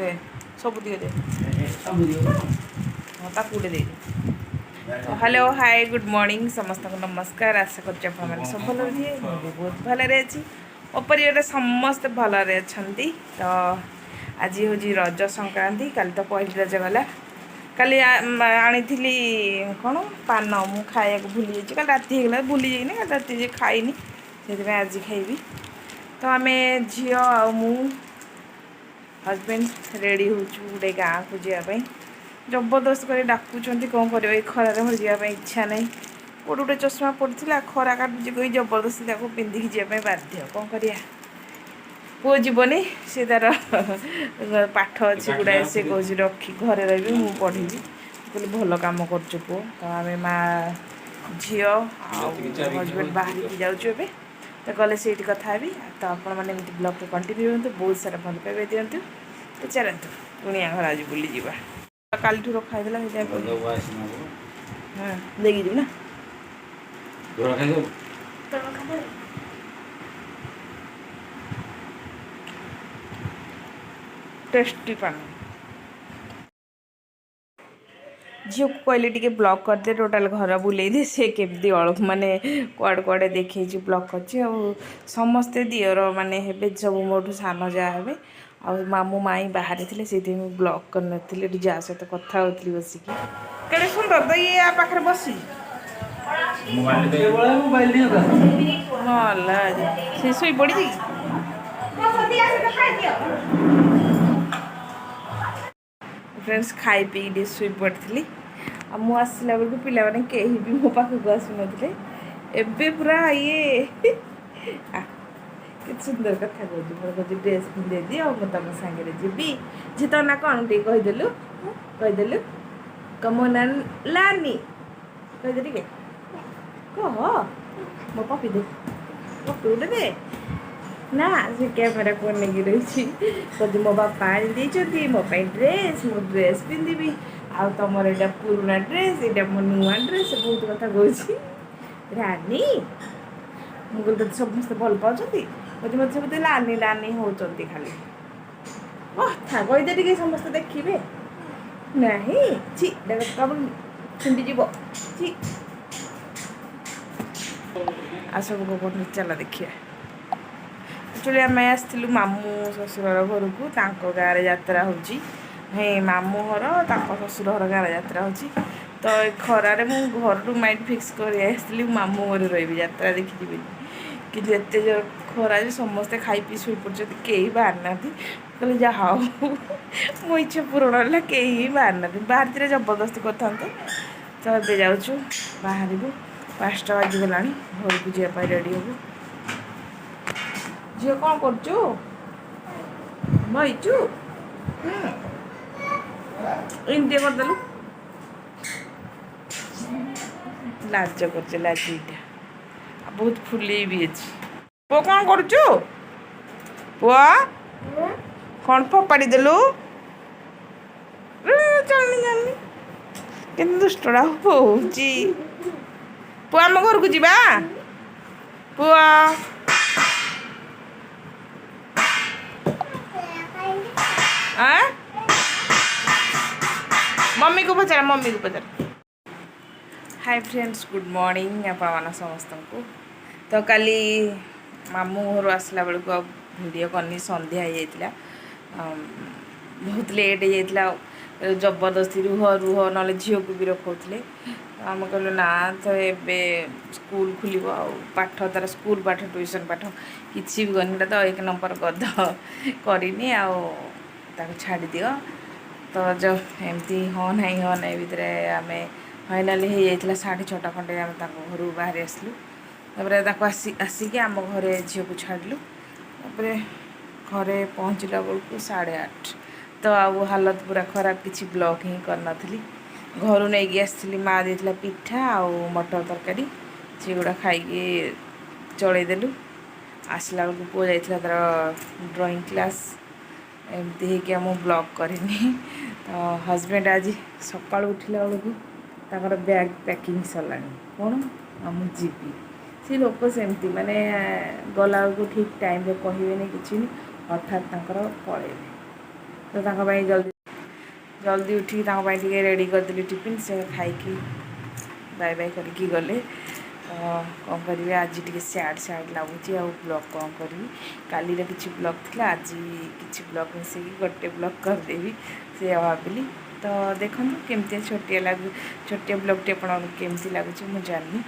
ଦେ, ସବୁ ଦିଅ, ଦେ। ହଁ, ତାକୁ ଗୋଟେ ଦେଇଦେ। ହ୍ୟାଲୋ, ହାଏ, ଗୁଡ଼୍ ମର୍ଣ୍ଣିଂ ସମସ୍ତଙ୍କୁ। ନମସ୍କାର। ଆଶା କରୁଛି ଆପଣମାନେ ସବୁ ଭଲରେ ଥିବେ। ମୁଁ ବି ବହୁତ ଭଲରେ ଅଛି। ମୋ ପରିବାରରେ ସମସ୍ତେ ଭଲରେ ଅଛନ୍ତି। ତ ଆଜି ହେଉଛି ରଜ ସଂକ୍ରାନ୍ତି। କାଲି ତ ପହିଲି ରଜ ଗଲା। କାଲି ଆଣିଥିଲି କ'ଣ ପାନ, ମୁଁ ଖାଇବାକୁ ଭୁଲି ଯାଇଛି। କାଲି ରାତି ହେଇଗଲା, ଭୁଲି ଯାଇନି, କାଲି ରାତି ଯେ ଖାଇନି, ସେଥିପାଇଁ ଆଜି ଖାଇବି। ତ ଆମେ ଝିଅ ଆଉ ମୁଁ, ହଜବେଣ୍ଡ ରେଡ଼ି ହେଉଛୁ ଗୋଟେ ଗାଁକୁ ଯିବା ପାଇଁ। ଜବରଦସ୍ତ କରି ଡାକୁଛନ୍ତି। କ'ଣ କରିବ, ଏଇ ଖରାରେ ମୋର ଯିବା ପାଇଁ ଇଚ୍ଛା ନାହିଁ। କୋଉଠି ଗୋଟେ ଚଷମା ପଡ଼ିଥିଲା, ଖରା କାଟୁଛି କହି ଜବରଦସ୍ତି ତାକୁ ପିନ୍ଧିକି ଯିବା ପାଇଁ ବାଧ୍ୟ। କ'ଣ କରିବା? ପୁଅ ଯିବନି, ସେ ତାର ପାଠ ଅଛି ଗୁଡ଼ାଏ। ସେ କହୁଛି ରଖି ଘରେ ରହିବି, ମୁଁ ପଢ଼ିବି। କହିଲି, ଭଲ କାମ କରୁଛୁ ପୁଅ। ତ ଆମେ ମା ଝିଅ ଆଉ ହଜବେଣ୍ଡ ବାହାରିକି ଯାଉଛୁ ଏବେ। ତ ଗଲେ ସେଇଠି କଥା ହେବି। ତ ଆପଣମାନେ ଏମିତି ବ୍ଲଗ୍ରେ କଣ୍ଟିନ୍ୟୁ ରୁହନ୍ତୁ, ବହୁତ ସାରା ଭଲ ପାଇବା ଦିଅନ୍ତୁ। ତ ଚାଲନ୍ତୁ, କୁଣିଆ ଘର ଆଜି ବୁଲିଯିବା। କାଲିଠୁ ରଖା ହେଇଥିଲା, ସେଥିପାଇଁ। ହଁ, ଦେଇକି ଯିବୁ ନା। ଖାଇଦେବୁ। ଟେଷ୍ଟି ପାନ। ଝିଅକୁ କହିଲି ଟିକେ ବ୍ଲଗ୍ କରିଦେ, ଟୋଟାଲ୍ ଘର ବୁଲେଇ ଦେ। ସେ କେମିତି ଅଳପ ମାନେ କୁଆଡ଼େ କୁଆଡ଼େ ଦେଖେଇଛି, ବ୍ଲଗ୍ କରିଛି। ଆଉ ସମସ୍ତେ ଦିଅର ମାନେ ହେବେ, ସବୁ ମୋଠୁ ସାନ ଯାଆ ହେବେ। ଆଉ ମାମୁଁ ମାଇଁ ବାହାରେ ଥିଲେ, ସେଇଥିପାଇଁ ମୁଁ ବ୍ଲଗ୍ କରିନଥିଲି। ଏଠି ଯାହା ସହିତ କଥା ହେଉଥିଲି ବସିକି। କେଡ଼େ ସୁନ୍ଦର ତ ଇଏ ଆ ପାଖରେ ବସି ମୋବାଇଲ। ମଲା, ସେ ଶୋଇ ପଡ଼ିଛି। ଫ୍ରେଣ୍ଡସ୍, ଖାଇ ପିଇକି ଟିକେ ଶୋଇ ପଡ଼ିଥିଲି। ଆଉ ମୁଁ ଆସିଲା ବେଳକୁ ପିଲାମାନେ କେହି ବି ମୋ ପାଖକୁ ଆସୁନଥିଲେ। ଏବେ ପୁରା ଇଏ କେତେ ସୁନ୍ଦର କଥା କହୁଛି। ମୋର କହୁଛି, ଡ୍ରେସ୍ ପିନ୍ଧେଇ ଦିଅ, ମୁଁ ତମ ସାଙ୍ଗରେ ଯିବି। ଝିଅ, ତୋ ନା କ'ଣ ଟିକେ କହିଦେଲୁ, କହିଦେଲୁ। କମ ନା ଲାନି, କହିଦେ ଟିକେ, କହ। ମୋ ପପି ଦେ, ପପି ଗୋଟେ ଦେ ନା। ସେ କ୍ୟାମେରାକୁ ଅନେଇକି ରହିଛି। କହୁଛି, ମୋ ବାପା ଆଣି ଦେଇଛନ୍ତି ମୋ ପାଇଁ ଡ୍ରେସ୍, ମୁଁ ଡ୍ରେସ୍ ପିନ୍ଧିବି। ଆଉ ତମର ଏଇଟା ପୁରୁଣା ଡ୍ରେସ୍, ଏଇଟା ମୋ ନୂଆ ଡ୍ରେସ୍। ବହୁତ କଥା କହୁଛି ରାନୀ। ମୁଁ କହିଲି, ତୋତେ ସମସ୍ତେ ଭଲ ପାଉଛନ୍ତି? କହୁଛି, ମୋତେ ସମସ୍ତେ ଲାନି ଲାନି ହେଉଛନ୍ତି ଖାଲି। କଥା କହିଦେ ଟିକେ, ସମସ୍ତେ ଦେଖିବେ। ନାହିଁ, ଛି, ଦେଖ ଛିଣ୍ଡିଯିବ, ଛି। ଆଉ ସବୁ କ'ଣ, ଚାଲ ଦେଖିବା। ଆକ୍ଚୁଆଲି ଆମେ ଆସିଥିଲୁ ମାମୁଁ ଶ୍ୱଶୁରର ଘରକୁ। ତାଙ୍କ ଗାଁରେ ଯାତ୍ରା ହେଉଛି। ହେ ମାମୁଁ ଘର, ତାଙ୍କ ଶ୍ୱଶୁର ଘର ଗାଁରେ ଯାତ୍ରା ହେଉଛି। ତ ଏ ଖରାରେ ମୁଁ ଘରଠୁ ମାଇଣ୍ଡ ଫିକ୍ସ କରି ଆସିଥିଲି, ମୁଁ ମାମୁଁ ଘରେ ରହିବି, ଯାତ୍ରା ଦେଖି ଯିବିନି। କିନ୍ତୁ ଏତେ ଜୋର ଖରା ଯେ ସମସ୍ତେ ଖାଇ ପିଇ ଶୋଇପଡ଼ୁଛନ୍ତି, କେହି ବାହାରି ନାହାନ୍ତି। କହିଲେ, ଯାହା ହଉ, ମୋ ଇଚ୍ଛା ପୂରଣ ହେଲା, କେହି ବାହାରି ନାହାନ୍ତି। ବାହାରିଥିଲେ ଜବରଦସ୍ତି କରିଥାନ୍ତେ। ତ ଏବେ ଯାଉଛୁ, ବାହାରିବୁ। 5ଟା ବାଜିଗଲାଣି। ଘରକୁ ଯିବା ପାଇଁ ରେଡ଼ି ହେବୁ। ଝିଅ, କ'ଣ କରୁଛୁ? ବଇଛୁ? ଏମିତି କରିଦେଲୁ। ଲାଜ କରୁଛି, ଲାଜିଟା। ଆଉ ବହୁତ ଫୁଲେଇ ବି ଅଛି। ପୁଅ, କ'ଣ କରୁଛୁ ପୁଅ? କ'ଣ ଫୋପାଡ଼ି ଦେଲୁ? ଜାଣିନି, ଜାଣିନି। କିନ୍ତୁ ଦୁଷ୍ଟଟା ହଉଛି ପୁଅ। ଆମ ଘରକୁ ଯିବା ପୁଅ? ଆଁ, ମମିକୁ ପଚାର, ମମିକୁ ପଚାର। ହାଏ ଫ୍ରେଣ୍ଡସ୍, ଗୁଡ଼୍ ମର୍ଣ୍ଣିଂ ଆପଣମାନ ସମସ୍ତଙ୍କୁ। ତ କାଲି ମାମୁଁ ଘରୁ ଆସିଲା ବେଳକୁ ଆଉ ଭିଡ଼ିଓ କରିନି। ସନ୍ଧ୍ୟା ହେଇଯାଇଥିଲା, ବହୁତ ଲେଟ୍ ହେଇଯାଇଥିଲା। ଜବରଦସ୍ତି ରୁହ ରୁହ, ନହେଲେ ଝିଅକୁ ବି ରଖଉଥିଲେ। ଆମେ କହିଲୁ ନା, ତ ଏବେ ସ୍କୁଲ ଖୋଲିବ ଆଉ ପାଠ ତାର ସ୍କୁଲ ପାଠ, ଟ୍ୟୁସନ୍ ପାଠ କିଛି ବି କରିନି। ଏଇଟା ତ ଏକ ନମ୍ବର ଗଧ, କରିନି ଆଉ, ତାକୁ ଛାଡ଼ିଦିଅ। ତ ଏମିତି ହଁ ନାହିଁ, ହଁ ନାହିଁ ଭିତରେ ଆମେ ଫାଇନାଲି ହେଇଯାଇଥିଲା 6:30 ଖଣ୍ଡେ। ଆମେ ତାଙ୍କ ଘରୁ ବାହାରି ଆସିଲୁ। ତାପରେ ତାକୁ ଆସିକି ଆମ ଘରେ ଝିଅକୁ ଛାଡ଼ିଲୁ। ତାପରେ ଘରେ ପହଞ୍ଚିଲା ବେଳକୁ 8:30। ତ ଆଉ ହାଲତ ପୁରା ଖରାପ, କିଛି ବ୍ଲଗ୍ ହିଁ କରିନଥିଲି। ଘରୁ ନେଇକି ଆସିଥିଲି, ମା ଦେଇଥିଲା ପିଠା ଆଉ ମଟର ତରକାରୀ, ସେଗୁଡ଼ା ଖାଇକି ଚଳେଇଦେଲୁ। ଆସିଲା ବେଳକୁ ପୁଅ ଯାଇଥିଲା ତା'ର ଡ୍ରଇଂ କ୍ଲାସ୍। ଏମିତି ହେଇକି ଆଉ ମୁଁ ବ୍ଲଗ୍ କରିନି। ତ ହଜବେଣ୍ଡ ଆଜି ସକାଳୁ ଉଠିଲା ବେଳକୁ ତାଙ୍କର ବ୍ୟାଗ୍ ପ୍ୟାକିଂ ସରିଲାଣି। କ'ଣ ଆଉ ମୁଁ ଯିବି। ସେ ଲୋକ ସେମିତି ମାନେ ଗଲାବେଳକୁ ଠିକ୍ ଟାଇମ୍ରେ କହିବେନି କିଛି, ହଠାତ୍ ତାଙ୍କର ପଳେଇବେ। ତ ତାଙ୍କ ପାଇଁ ଜଲ୍ଦି ଜଲ୍ଦି ଉଠିକି ତାଙ୍କ ପାଇଁ ଟିକେ ରେଡ଼ି କରିଦେଲି ଟିଫିନ୍। ସେ ଖାଇକି ବାଏ ବାଏ କରିକି ଗଲେ। ତ କ'ଣ କରିବି, ଆଜି ଟିକେ ସ୍ୟାଡ଼୍ ସ୍ୟାଡ଼୍ ଲାଗୁଛି। ଆଉ ବ୍ଲଗ୍ କ'ଣ କରିବି? କାଲିର କିଛି ବ୍ଲଗ୍ ଥିଲା, ଆଜି କିଛି ବ୍ଲଗ୍ ମିଶେଇକି ଗୋଟେ ବ୍ଲଗ୍ କରିଦେବି, ସେଇଆ ଭାବିଲି। ତ ଦେଖନ୍ତୁ କେମିତିଆ ଛୋଟିଆ ଲାଗୁ ଛୋଟିଆ ବ୍ଲଗ୍ଟି ଆପଣଙ୍କୁ କେମିତି ଲାଗୁଛି ମୁଁ ଜାଣିନି।